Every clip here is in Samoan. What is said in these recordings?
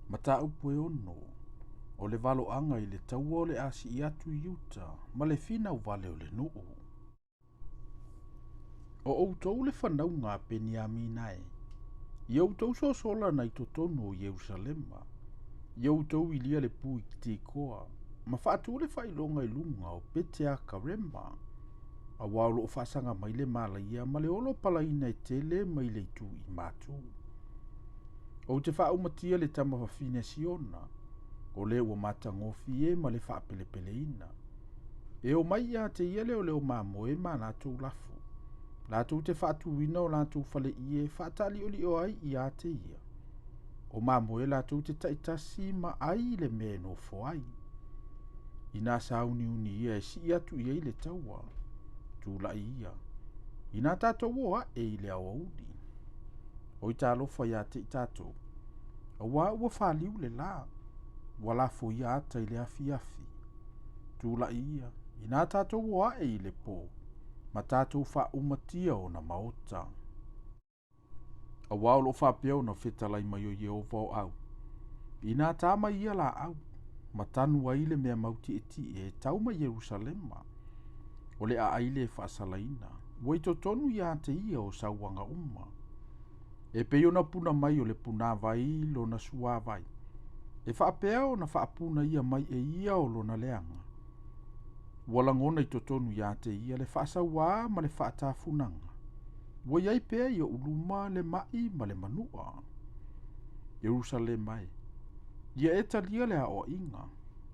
Mataupu e 6, o le valoaga i le taua o le a sii atu i uta ma le finau vale o le nuu. O outou le fanauga a Peniamina e, ia outou sosola na i totonu o Ierusalema, ia outou ilia le pu i Tikoa, ma faatu le faailoga i luga o Peteakarema, auā o loo faasaga mai le malaia ma le olo palaina e tele mai le itu i matu. Ou te faaumatia le tama fafine a Siona, o le ua matagofie ma le faapelepeleina. E o mai ia te ia leoleo mamoe ma latou lafo, latou te faatuina o latou faleie e faataaliolio ai ia te ia. O mamoe latou te taitasi ma ai i le mea e nofo ai. Inā sauniuni ia e sii atu i ai le taua, tulai ia. Inā tatou o ae i le aoauli. Oi talofa ia te i tatou, auā ua faliu le lā, ua lafo ia ata i le afiafi. Tulai ia, inā tatou o ae i le pō, ma tatou faaumatia ona maota. Auā o loo faapea ona fetalai mai o Ieova o au. Inā tā mai ia laau, ma tanu ai le mea mautietie e tau mai Ierusalema, o le aai le faasalaina, ua i totonu ia te ia o sauaga uma. E pei ona puna mai o le punāvai lona suāvai, e faapea ona faapuna ia mai e ia o lona leaga. Ua lagona i totonu ia te ia le faasauā ma le faatafunaga. Ua iai pea i ou luma le mai ma le manua. Ierusalema e, ia e talia le aoaiga,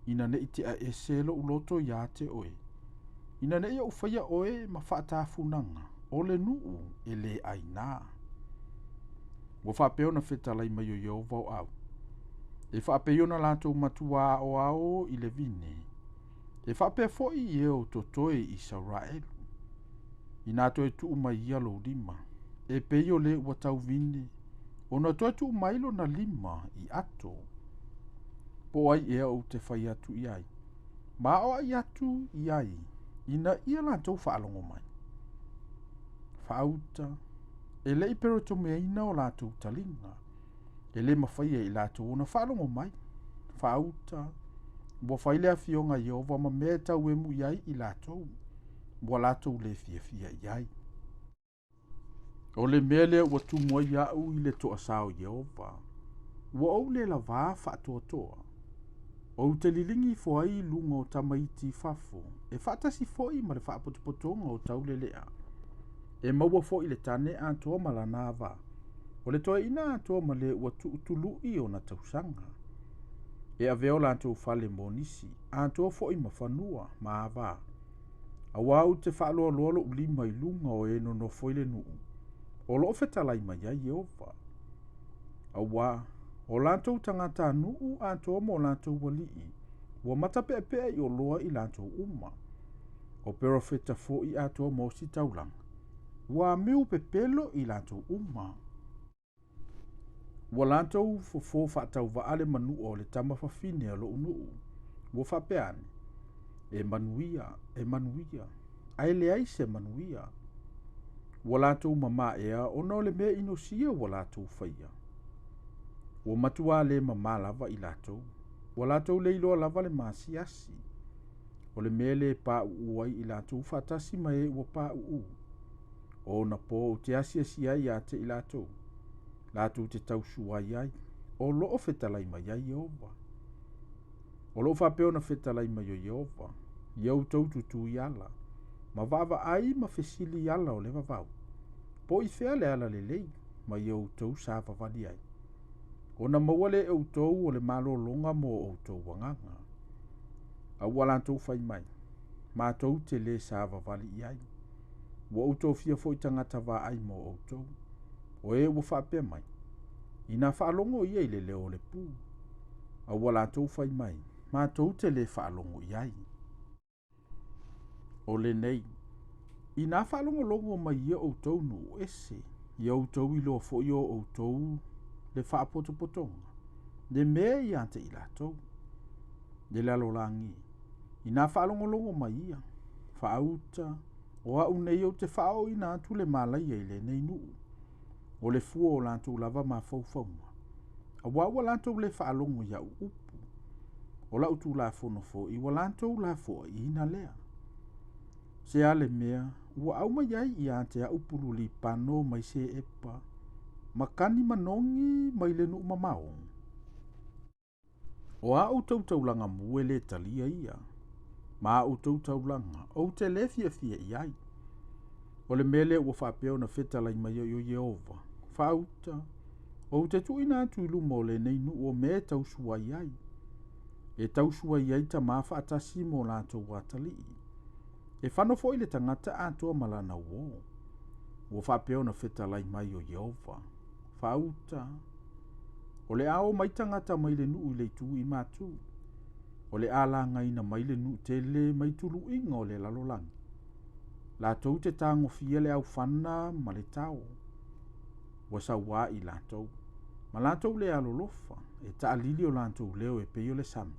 ina nei tea ese lou loto ia te oe, ina nei ou faia oe ma faatafunaga, o le nuu e le ainā. Ua faapea ona fetalai mai o Ieova o au, e faapei ona latou matua aoao i le vine, e faapea foi i e o totoe i Isaraelu. Inā toe tuu mai ia lou lima, e pei o le ua tauvine, ona toe tuu mai lona lima i ato. Po o ai ea ou te fai atu i ai, ma aoai atu i ai, ina ia latou faalogo mai. Faauta, e le i peretomeaina o latou taliga, e le mafai e i latou ona faalogo mai. Faauta, ua fai le afioga a Ieova ma mea e tauemu i ai i latou, ua latou le fiafia i ai. O le mea lea ua tumu ai au i le toasā o Ieova, ua ou le lavā faatoatoa. Ou te liligi ifo ai i luga o tamaiti i fafo, e faatasi foi ma le faapotopotoga o taulelea. E maua foi le tane atoa ma lana ava, o le toeaina atoa ma le ua tuutului ona tausaga. E avea o latou fale mo nisi, atoa foi ma fanua ma ava. Auā ou te faaloaloa lou lima i luga o e nonofo i le nuu, o loo fetalai mai ai Ieova. Auā, o latou tagatanuu atoa ma o latou alii, ua matapeapea i oloa i latou uma. O perofeta foi atoa ma ositaulaga, ua amiu pepelo i latou uma. Ua latou fofo faatauvaa le manua o le tama fafine a lou nuu, ua faapea ane, e manuia, e manuia, ae leai se manuia. Ua latou mamā ea ona o le mea inosia ua latou faia. Ua matuā le mamā lava i latou, ua latou le iloa lava le masiasi. O le mea le pauu ai i latou faatasi ma e ua pauu. O ona pō ou te asiasi ai ia te i latou, latou te tausuai ai, o loo fetalai mai ai Ieova. O loo faapea ona fetalai mai o Ieova, ia outou tutū i ala, ma vaavaai ma fesili i ala o le vavau. Po i fea le ala lelei, ma ia outou savavali ai. Ona maua lea e outou o le malologa mo outou agaga. A ua latou fai mai, matou te le savavali i ai. Ua ou tofia foi tagata vaai mo outou. O e ua faapea mai, inā faalogo ia i le leo o le pu. A ua latou fai mai, matou te le faalogo i ai. O lenei, inā faalogologo mai ia outou nuu ese, ia outou iloa foi o outou le faapotopotoga, le mea ia te i latou. Le lalolagi, inā faalogologo mai ia, faauta, o au nei ou te faaooina atu le malaia i lenei nuu, o le fua o latou lava mafaufauga. Auā ua latou lē faalogo i aʻu upu, o laʻu tulafono foʻi ua latou lafoaiina lea. Se a le mea ua aumai ai ia te aʻu pulu lipano mai Seʻepa, ma kani manogi mai le nuu mamao? O a outou taulaga mu e lē talia ia, ma a outou taulaga ou te lē fiafia i ai. O le mea lea ua faapea ona fetalai mai ai ʻo Ieova, Faauta, ou te tuuina atu i luma o lenei nuu o mea e tausuai ai, e tausuai ai tamā faatasi ma o latou atalii. E fano foi le tagata atoa ma lana uō. Ua faapea ona fetalai mai ʻo Ieova, Faauta, o le a oo mai tagata mai le nuu i le itu i matu. O le a lagaina mai le nuu tele mai tuluiga o le lalolagi. Latou te tagofia le aufana ma le tao. Ua sauā i latou, ma latou le alolofa, e taalili o latou leo e pei o le sami.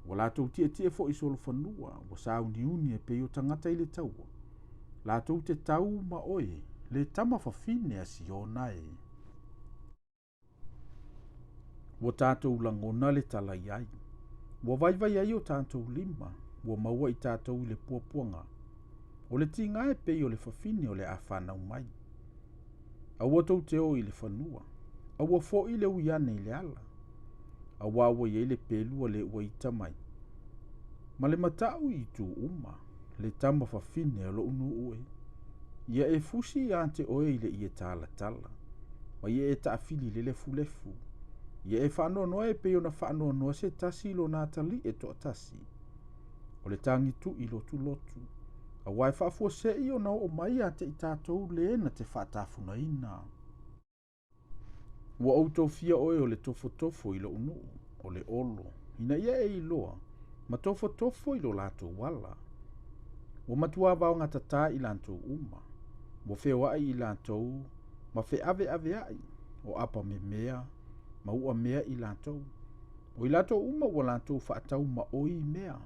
Ua latou tietie foi solofanua, ua sauniuni e pei o tagata i le taua. Latou te tau ma oe, le tama fafine a Siona e. Ua tatou lagona le tala i ai. Ua vaivai ai o tatou lima, ua maua i tatou i le puapuaga. O le tiga e pei o le fafine o le a fanau mai. Aua tou te o i le fanua, aua foi le ui ane i le ala, auā ua i ai le pelu a le ua ita mai. Ma le mataʻu i itu uma, le tama fafine o loʻu nuu e. Ia e fusi ia te oe i le ie talatala, ma ia e taafili i le lefulefu. Ia e faanoanoa e pei ona faanoanoa se tasi i lona atalii e toatasi. O le tagituʻi lotulotu, auā e faafuaseʻi ona oo mai ia te i tatou lē na te faatafunaina. Ua ou tofia oe o le tofotofo i loʻu nuu, o le olo, ina ia e iloa, ma tofotofo i lo latou ala. Ua matuā vaogatatā i latou uma, ua feoaʻi i latou ma feʻaveʻaveaʻi, o apamemea ma uamea i latou. O i latou uma ua latou faatau maʻoi mea.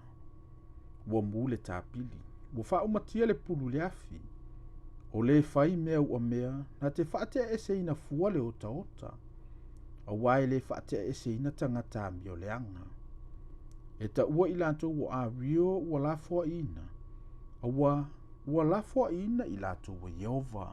Ua mu le tapili, ua faaumatia le pulu i le afi. O lē fai mea uamea na te faateaeseina fua le otaota, auā e lē faateaeseina tagata amioleaga. E taua i latou o Ario ua lafoaiina, auā ua lafoaiina i latou e Ieova.